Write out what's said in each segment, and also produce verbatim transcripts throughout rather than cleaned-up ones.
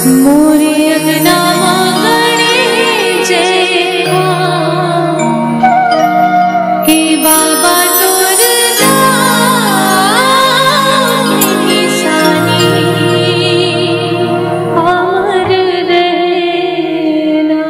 मोरे अंगना म गड़े जयकार, हे बाबा तोर नाम निशानी अमर रहना।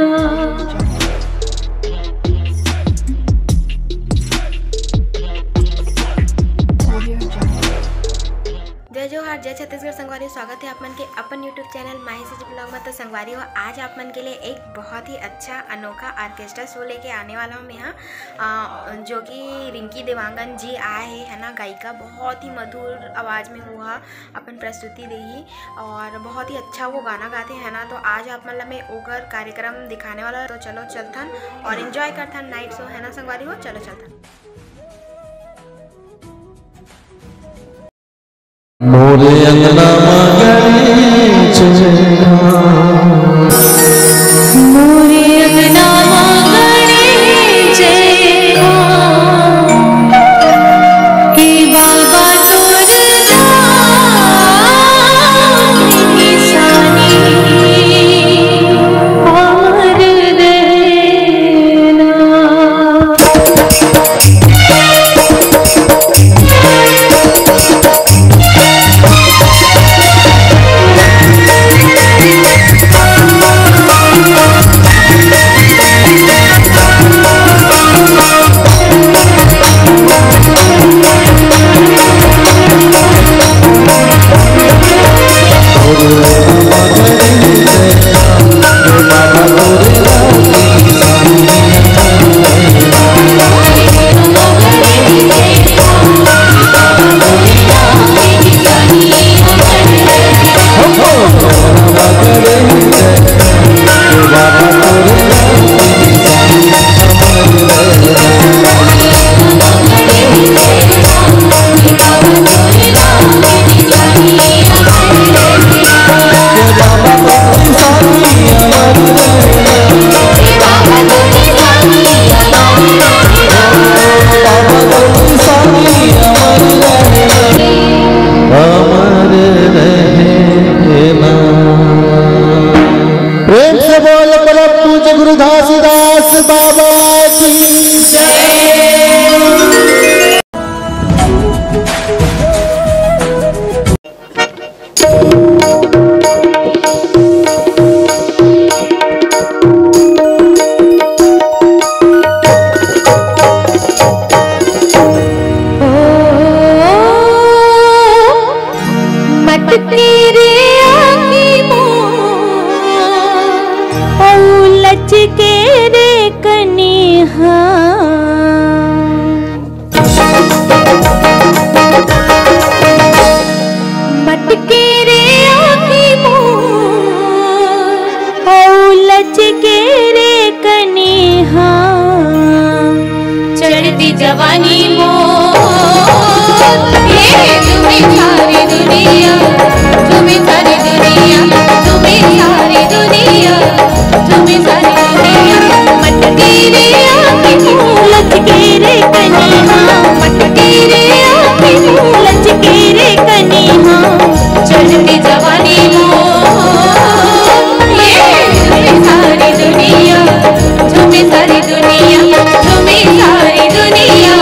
जय जोहार, जय छत्तीसगढ़ संगवारी, स्वागत है आप मन के अपन YouTube चैनल माही से ब्लॉग में। तो संगवारी हो, आज आप मन के लिए एक बहुत ही अच्छा अनोखा ऑर्केस्ट्रा शो लेके आने वाला हूँ मैं यहाँ, अ, जो कि रिंकी देवांगन जी आए हैं, है ना, गायिका, बहुत ही मधुर आवाज़ में वो ह अपन प्रस्तुति देही और बहुत ही अच्छा वो गाना गाते हैं ना। तो आज आप मन ला मैं ओकर कार्यक्रम दिखाने वाला, तो चलो चलथन और एंजॉय करथन नाइट शो, है ना संगवारी हो, चलो चलथन। मोरे अंगना म गणेश बइठा। मोरे अंगना म गणेश बइठा। हे बाबा तोर नाम निशानी अमर रहना। प्रेम से बोल परम पूज्य गुरु घासीदास बाबा की जय। ओ, मटके रे आँखी मोर, अउ लचके रे कनिहा। मटके रे आँखी मोर, अउ लचके रे कनिहा। चढ़ती जवानी मोर, ये झूमे सारी दुनिया, झूमे सारी दुनिया, झूमे सारी दुनिया। झूमे सारी दुनिया, मटके रे आँखी मोर, लचके रे कनिहा। मटके रे आँखी मोर, लचके रे कनिहा। चढ़ती जवानी मोर, ये झूमे सारी दुनिया, झूमे सारी दुनिया, झूमे सारी दुनिया।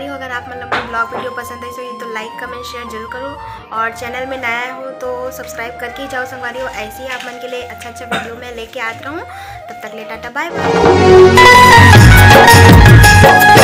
अगर आप मन ला मोर vlog video पसंद आइस होही तो like, comment, share जरूर करो, और channel में नया हो तो subscribe करके ही जाओ संगवारी हो। ऐसे ही आप मन के लिए अच्छा अच्छा video मैं लेके आत रहूँ। तब तक ले टाटा, bye bye।